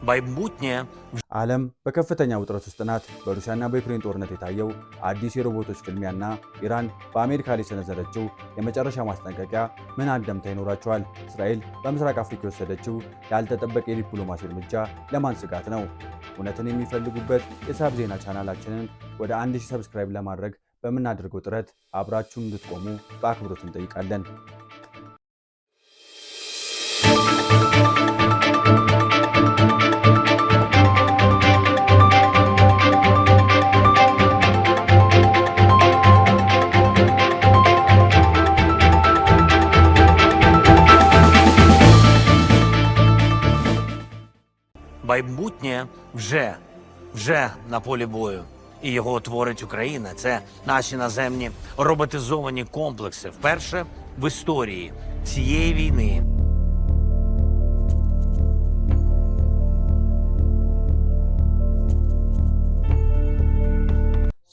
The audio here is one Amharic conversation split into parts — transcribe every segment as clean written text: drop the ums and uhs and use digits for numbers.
Майбутнє ዓለም በከፍተኛ ውጥረት ውስጥ ናት። በሩሲያና በዩክሬን ጦርነት የታየው አዲስ የሮቦቶች ፍልሚያና ኢራን በአሜሪካ ላይ የሰነዘረችው የመጨረሻ ማስጠንቀቂያ ምን አንደምታ ይኖራቸዋል? እስራኤል በምስራቅ አፍሪካ የወሰደችው ያልተጠበቀ የዲፕሎማሲ እርምጃ ለማን ስጋት ነው? እውነትን የሚፈልጉበት የሳብ ዜና ቻናላችንን ወደ 1000 subscribe ለማድረግ በምናደርገው ጥረት አብራችሁን እንድትቆሙ በአክብሮት እንጠይቃለን። Майбутнє вже на полі бою. І його творить Україна. Це наші наземні роботизовані комплекси. Вперше в історії цієї війни.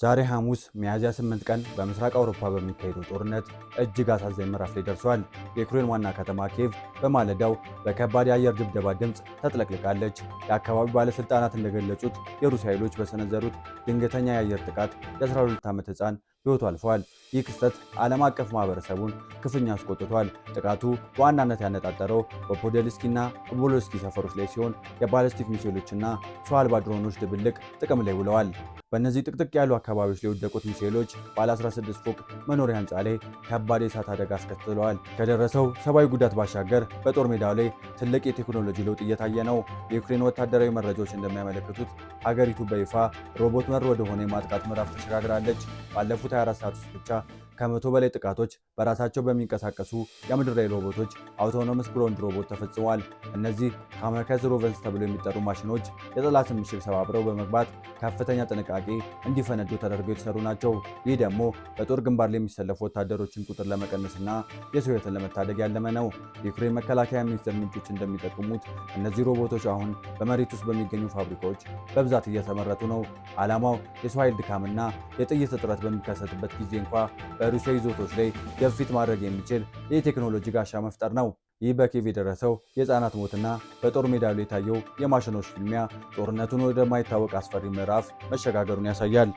ዛሬ ሐሙስ ሚያዝያ 8 ቀን በምስራቅ አውሮፓ በሚካሄደው ጦርነት እጅግ አሳዛኝ ምዕራፍ ላይ ደርሷል። የዩክሬን ዋና ከተማ ኪየቭ በማለዳው በከባድ የአየር ድብደባ ድምፅ ተጥለቅልቃለች። የአካባቢው ባለሥልጣናት እንደገለጹት የሩሲያ ኃይሎች በሰነዘሩት ድንገተኛ የአየር ጥቃት የ12 ዓመት ሕፃን ሕይወቱ አልፏል። ይህ ክስተት ዓለም አቀፍ ማህበረሰቡን ክፉኛ አስቆጥቷል። ጥቃቱ በዋናነት ያነጣጠረው በፖዶልስኪና ኦቦሎንስኪ ሰፈሮች ላይ ሲሆን የባለስቲክ ሚሳኤሎችና ሰው አልባ ድሮኖች ድብልቅ ጥቅም ላይ ውለዋል። በእነዚህ ጥቅጥቅ ያሉ አካባቢዎች ላይ የወደቁት ሚሳኤሎች ባለ 16 ፎቅ መኖሪያ ህንፃ ላይ ከባድ የእሳት አደጋ አስከትለዋል። ከደረሰው ሰብአዊ ጉዳት ባሻገር በጦር ሜዳው ላይ ትልቅ የቴክኖሎጂ ለውጥ እየታየ ነው። የዩክሬን ወታደራዊ መረጃዎች እንደሚያመለክቱት ሀገሪቱ በይፋ ሮቦት መር ወደሆነ የማጥቃት ምዕራፍ ተሸጋግራለች። ባለፉት 24 ሰዓት ውስጥ ብቻ ከ100 በላይ ጥቃቶች በራሳቸው በሚንቀሳቀሱ የምድር ላይ ሮቦቶች autonomous ground robot ተፈጽመዋል። እነዚህ kamikaze drones ተብለው የሚጠሩ ማሽኖች የጠላትን ምሽግ ሰባብረው በመግባት ከፍተኛ ጥንቃቄ እንዲፈነዱ ተደርገው የተሰሩ ናቸው። ይህ ደግሞ በጦር ግንባር ላይ የሚሰለፉ ወታደሮችን ቁጥር ለመቀነስና የሰው ሕይወትን ለመታደግ ያለመ ነው። የዩክሬን መከላከያ ሚኒስቴር ምንጮች እንደሚጠቁሙት እነዚህ ሮቦቶች አሁን በመሬት ውስጥ በሚገኙ ፋብሪካዎች በብዛት እየተመረቱ ነው። ዓላማው የሰው ኃይል ድካምና የጥይት እጥረት በሚከሰትበት ጊዜ እንኳ በሩሲያ ይዞታዎች ላይ ግፊት ማድረግ የሚችል የቴክኖሎጂ ጋሻ መፍጠር ነው። ይህ በኪየቭ የደረሰው የህፃናት ሞትና በጦር ሜዳ ላይ የታየው የማሽኖች ፍልሚያ ጦርነቱን ወደማይታወቅ አስፈሪ ምዕራፍ መሸጋገሩን ያሳያል።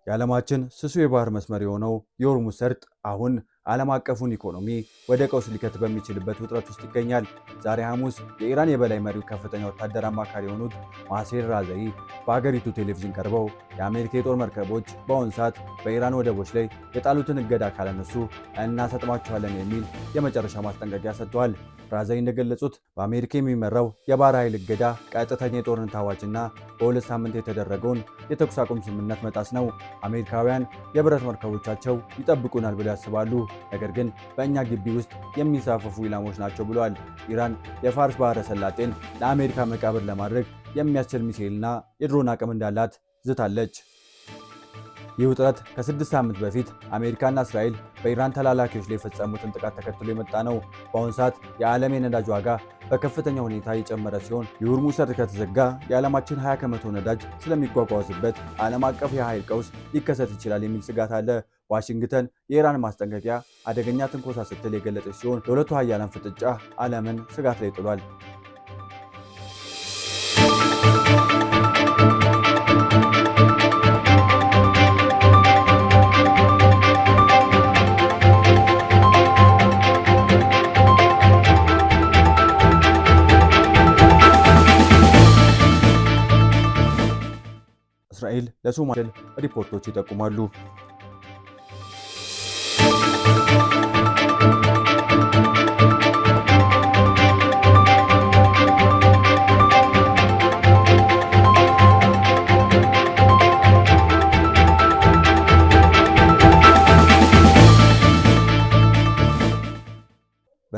የዓለማችን ስሱ የባህር መስመር የሆነው የሆርሙዝ ሰርጥ አሁን ዓለም አቀፉን ኢኮኖሚ ወደ ቀውስ ሊከት በሚችልበት ውጥረት ውስጥ ይገኛል። ዛሬ ሐሙስ የኢራን የበላይ መሪው ከፍተኛ ወታደር አማካሪ የሆኑት ማሴር ራዘይ በአገሪቱ ቴሌቪዥን ቀርበው የአሜሪካ የጦር መርከቦች በአሁኑ ሰዓት በኢራን ወደቦች ላይ የጣሉትን እገዳ ካላነሱ እናሰጥማቸዋለን የሚል የመጨረሻ ማስጠንቀቂያ ሰጥተዋል። ራዘይ እንደገለጹት በአሜሪካ የሚመራው የባህር ኃይል እገዳ ቀጥተኛ የጦርነት አዋጅና በ2 ሳምንት የተደረገውን የተኩስ አቁም ስምምነት መጣስ ነው። አሜሪካውያን የብረት መርከቦቻቸው ይጠብቁናል ብለው ያስባሉ፣ ነገር ግን በእኛ ግቢ ውስጥ የሚንሳፈፉ ኢላማዎች ናቸው ብለዋል። ኢራን የፋርስ ባህረ ሰላጤን ለአሜሪካ መቃብር ለማድረግ የሚያስችል ሚሳኤልና የድሮን አቅም እንዳላት ዝታለች። ይህ ውጥረት ከ6 ሳምንት በፊት አሜሪካና እስራኤል በኢራን ተላላኪዎች ላይ የፈጸሙትን ጥቃት ተከትሎ የመጣ ነው። በአሁኑ ሰዓት የዓለም የነዳጅ ዋጋ በከፍተኛ ሁኔታ የጨመረ ሲሆን የሆርሙዝ ሰርጥ ከተዘጋ የዓለማችን 20% ነዳጅ ስለሚጓጓዝበት ዓለም አቀፍ የኃይል ቀውስ ሊከሰት ይችላል የሚል ስጋት አለ። ዋሽንግተን የኢራን ማስጠንቀቂያ አደገኛ ትንኮሳ ስትል የገለጸች ሲሆን የሁለቱ ሀያላን ፍጥጫ ዓለምን ስጋት ላይ ጥሏል። እስራኤል ለሶማሌ ሪፖርቶች ይጠቁማሉ።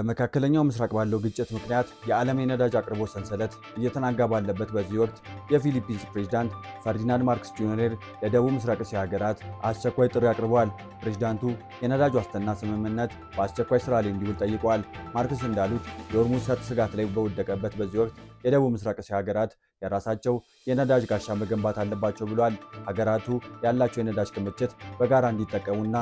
በመካከለኛው ምስራቅ ባለው ግጭት ምክንያት የዓለም የነዳጅ አቅርቦት ሰንሰለት እየተናጋ ባለበት በዚህ ወቅት የፊሊፒንስ ፕሬዝዳንት ፈርዲናንድ ማርክስ ጁኒየር ለደቡብ ምስራቅ እስያ ሀገራት አስቸኳይ ጥሪ አቅርበዋል። ፕሬዝዳንቱ የነዳጅ ዋስትና ስምምነት በአስቸኳይ ስራ ላይ እንዲውል ጠይቀዋል። ማርክስ እንዳሉት የሆርሙዝ ሰርጥ ስጋት ላይ በወደቀበት በዚህ ወቅት የደቡብ ምስራቅ እስያ ሀገራት የራሳቸው የነዳጅ ጋሻ መገንባት አለባቸው ብሏል። ሀገራቱ ያላቸው የነዳጅ ክምችት በጋራ እንዲጠቀሙና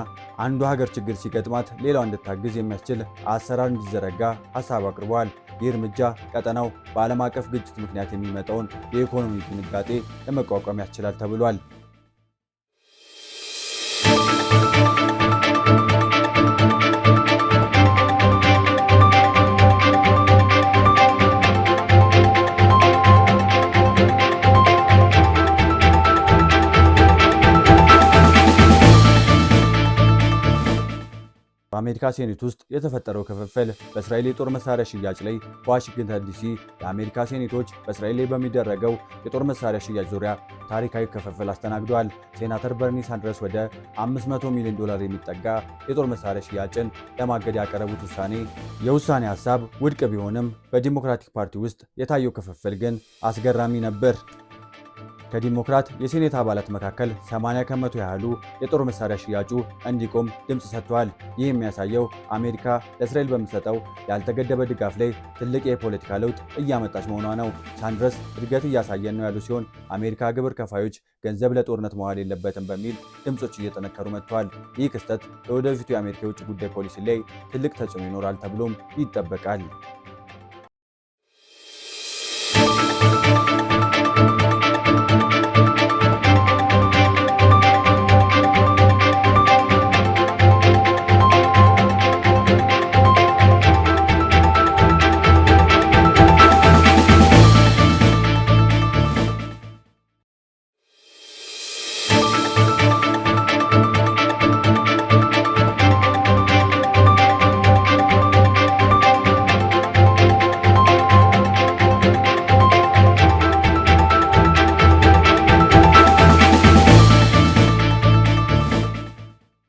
አንዱ ሀገር ችግር ሲገጥማት ሌላው እንድታግዝ የሚያስችል አሰራር እንዲዘረጋ ሀሳብ አቅርበዋል። ይህ እርምጃ ቀጠናው በዓለም አቀፍ ግጭት ምክንያት የሚመጣውን የኢኮኖሚ ድንጋጤ ለመቋቋም ያስችላል ተብሏል። በአሜሪካ ሴኔት ውስጥ የተፈጠረው ክፍፍል በእስራኤል የጦር መሳሪያ ሽያጭ ላይ። በዋሽንግተን ዲሲ የአሜሪካ ሴኔቶች በእስራኤል ላይ በሚደረገው የጦር መሳሪያ ሽያጭ ዙሪያ ታሪካዊ ክፍፍል አስተናግደዋል። ሴናተር በርኒ ሳንደርስ ወደ 500 ሚሊዮን ዶላር የሚጠጋ የጦር መሳሪያ ሽያጭን ለማገድ ያቀረቡት የውሳኔ ሀሳብ ውድቅ ቢሆንም በዲሞክራቲክ ፓርቲ ውስጥ የታየው ክፍፍል ግን አስገራሚ ነበር። ከዲሞክራት የሴኔት አባላት መካከል 80% ያህሉ የጦር መሳሪያ ሽያጩ እንዲቆም ድምፅ ሰጥተዋል። ይህ የሚያሳየው አሜሪካ ለእስራኤል በምትሰጠው ያልተገደበ ድጋፍ ላይ ትልቅ የፖለቲካ ለውጥ እያመጣች መሆኗ ነው። ሳንደርስ እድገት እያሳየን ነው ያሉ ሲሆን፣ አሜሪካ ግብር ከፋዮች ገንዘብ ለጦርነት መዋል የለበትም በሚል ድምፆች እየጠነከሩ መጥተዋል። ይህ ክስተት ለወደፊቱ የአሜሪካ የውጭ ጉዳይ ፖሊሲ ላይ ትልቅ ተጽዕኖ ይኖራል ተብሎም ይጠበቃል።